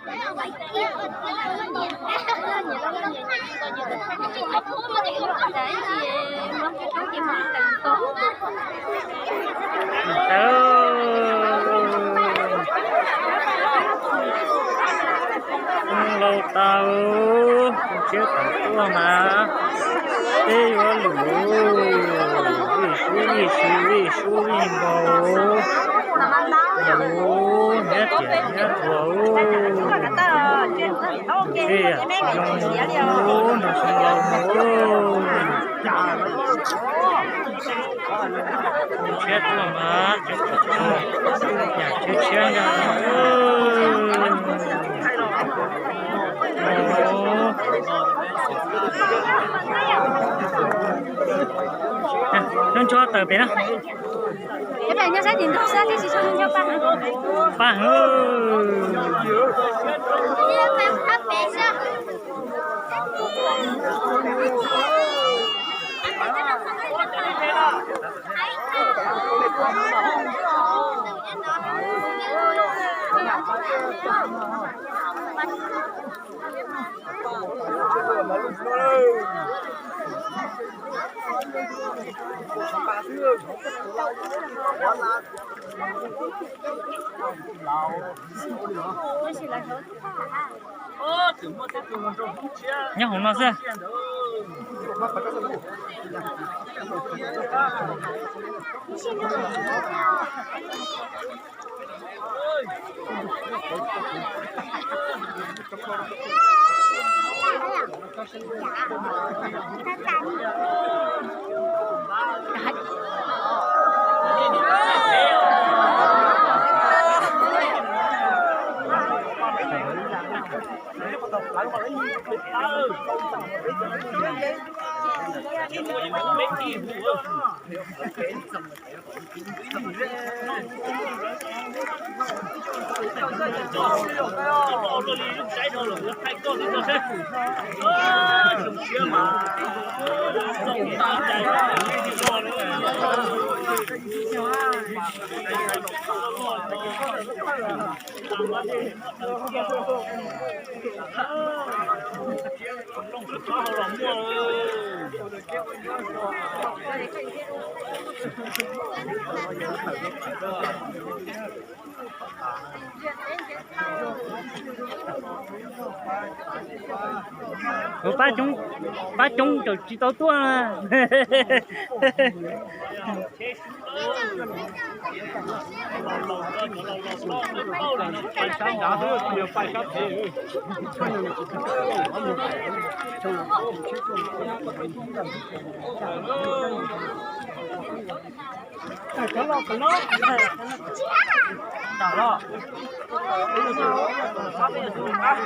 Tau, laus tas, siab tawm tuaj mas peb yuav lwm vij sub vij sub vij sub vij nkaus, nkaus nyob tiam nyob tuag. Ej, zoo nrog xyoo laus mus, siab tuaj mas, yam tshiab tshiab ntag. Nco nco tawm pem na. Pab heev. Nyob hauv no xwb. Kuv pab coob, pab coob tseem tsis tau tuaj.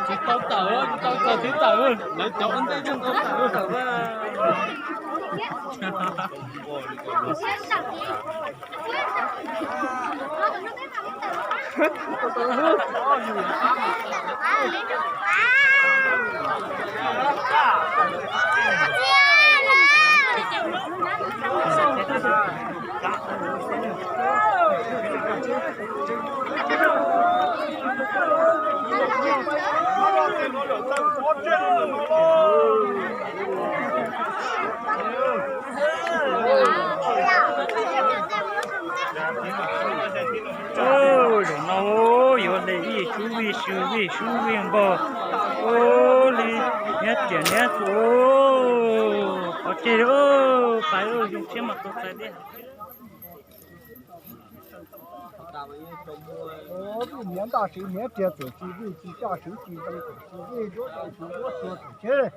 Tsis tau tawm, tsis tau tawm, twb tawm, lawv cov ua ntej yeej tau tawm. Zaum no yuav li vij sub vij sub vij sub vij npog, ua li niab riam niab txuas, qhov tseg li, pais zoo siab mas tau txais li. Vij niam ntaj siv niam riam txuas tsis vij, tsis kaj siv tsis zoo txuas tsis vij, nruab zoo siv nruab tsuag txuas tsis,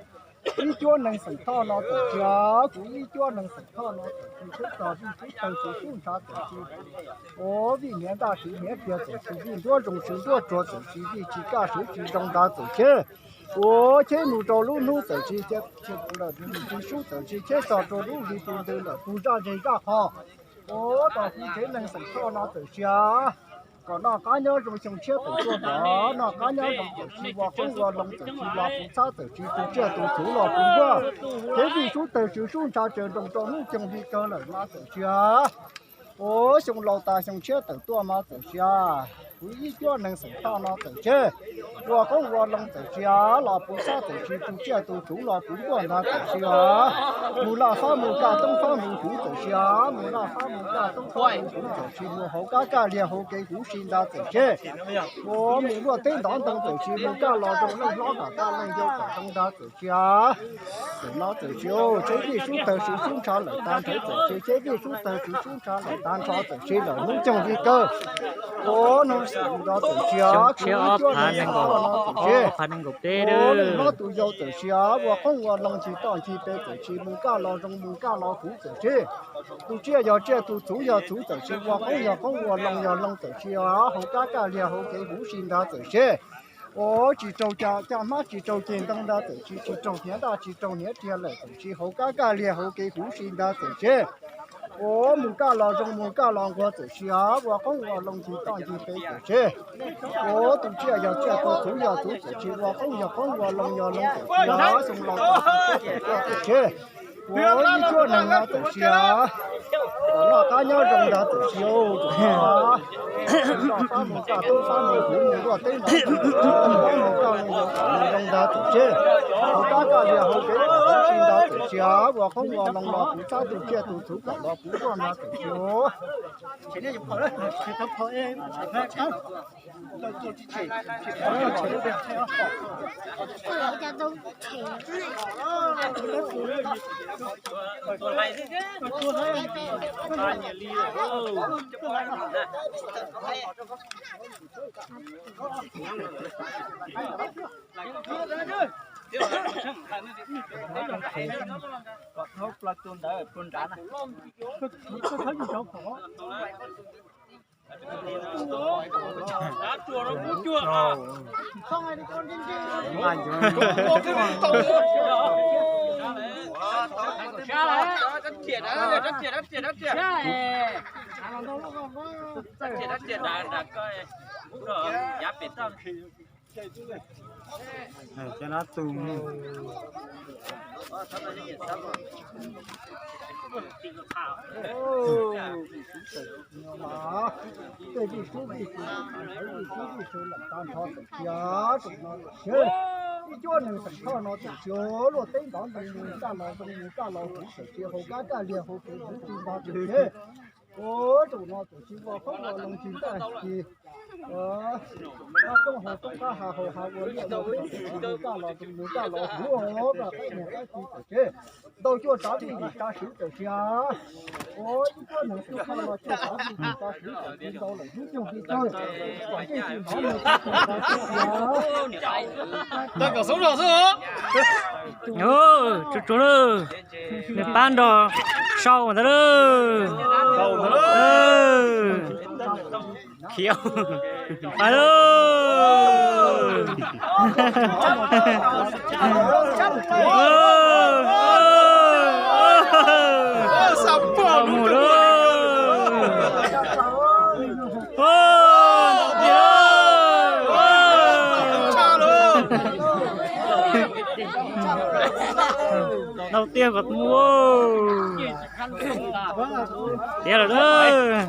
ib cuab nees xeem thoj no txuas tsis, kuv ib cuab nees xeem thoj no txuas tsis, sib tog vij sib tawg txuas sib ntshav txuas tsis, ua vij niam ntaj siv niam riam txuas tsis vij, nruab zoo siv nruab tsuag txuas tsis vij, tsis kaj siv tsis zoo ntshav txuas tsis, ua cheb mus rau lub hnub txawm tsis, tsis sub txawm tsis cheb txog rau lub hli tu ntws lawm tus zaj ntseg zaj qho. Ua tau kuv tsev neeg xeem thoj no txawm sia, kom noj qab nyob zoo xyoo tshiab tawm tuaj, kom noj qab nyob zoo txawm tsis vos qoob vos loo txawm tsis los puv txhab txawm tsis tus tsiaj tus txhuv los puv nkuaj, kev vij sub tawg tsis sub ntshav tsaws nroos rau hnub coog li kawg lawm no txawm sia. Ua xyoo laus tas xyoo tshiab tawm tuaj no txawm sia. Kuv ib cuab neeg xeem Thoj no txawm tseg, ua qoob ua loo txawm tseg los puv xab txawm tseg, tus tsiaj tus txhuv los puv nkuaj ntag txawm tseg os. Mus laj fab mus kaj toob fab mus huv txawm tseg os, mus laj fab mus kaj toob fab mus huv txawm tseg, mus hauv kab kaj liag hauv kev huv si ntag txawm tseg. Ua mus luaj teb ntov ntoo txawm tseg, mus kaj los zoo leej hlob kom kaj leej yau kom zoo ntag txawm tseg os. Txawm no txawm tseg, tseb vij sub tawg sub sub ntsha lawm tag nrho txawm tseg, tseb vij sub tawg sub sub ntsha lawm tag nrho txawm tseg lawm hnub nyoog li kawg. Ua no txawm tseg, ua tus yau txawm tseg, ua qoob ua loo ncig toj ncig pes txawm tseg, mus kaj los zoo mus kaj los huv txawm tseg. Tus tsiaj yog tsiaj, tus txhuv yog txhuv txawm tseg, ua qoob yog qoob, ua loo yog loo txawm tseg os, hauv kab kaj liag hauv kev huv si ntag txawm tseg. Ua tsis raug caj hmab tsis raug ceg ntoo ntag txawm tseg, tsis raug hniav daj tsis raug hniav riag lawm txawm tseg, hauv kab kaj liag hauv kev huv si ntag txawm tseg. Ua mus kaj los zoo mus kaj los nquag txawm tseg os, ua qoob ua loo ncig toj ncig pes txawm tseg. Ua tus tsiaj yog tsiaj, tus txhuv yog txhuv txawm tseg, ua qoob yog qoob, ua loo yog loo txawm tseg os, xyoo laus txawm tseg. Ua ib cuab neeg no txawm tseg os, kom noj qab nyob zoo ntag txawm tseg. Noj qab mus kaj toob fab mus huv mus luaj teb ntov ntoo, noj qab mus kaj mus zoo ntag txawm tseg. Hauv kab kaj liag hauv kev huv si ntag txawm tseg os, ua qoob ua loo los puv xab, tus tsiaj tus txhuv kom los puv nkuaj ntag txawm tseg. Cov no tus tej vij sub vij sub, tej vij sub vij sub lawm tag nrho txawm tseg, tseem no txawm tseg. Ib cuab neeg xeem Thoj no txawm tseg, luaj teb ntov ntoo mus kaj los zoo mus kaj los huv txawm tseg, hauv kab kaj liag hauv kev huv si ntag txawm tseg. Ua tseem no txawm tseg, ua qoob ua loo ncig toj ncig, ua qab roob hauv roob, qab hav hauv hav, ua liaj ua teb txawm tseg, mus kaj los zoo mus kaj los huv, ua qaib niag qaib txiv txawm tseg. Ntau cuaj tsav vij vim tsav swv txawm tseg. Ua ib cuab neeg xeem Thoj no cuaj tsav vij vim tsav swv txawm tseg, ntau lawm hnub nyoog li kawg. Kom ntsej tsis hnov nws txawm tseg. Tsuag tsuag lawm, nws pab nrog sau ntawd lawm. Khiav pais lawm. Mus lawm. Ntaus tiag kom mus. Tiag lawm.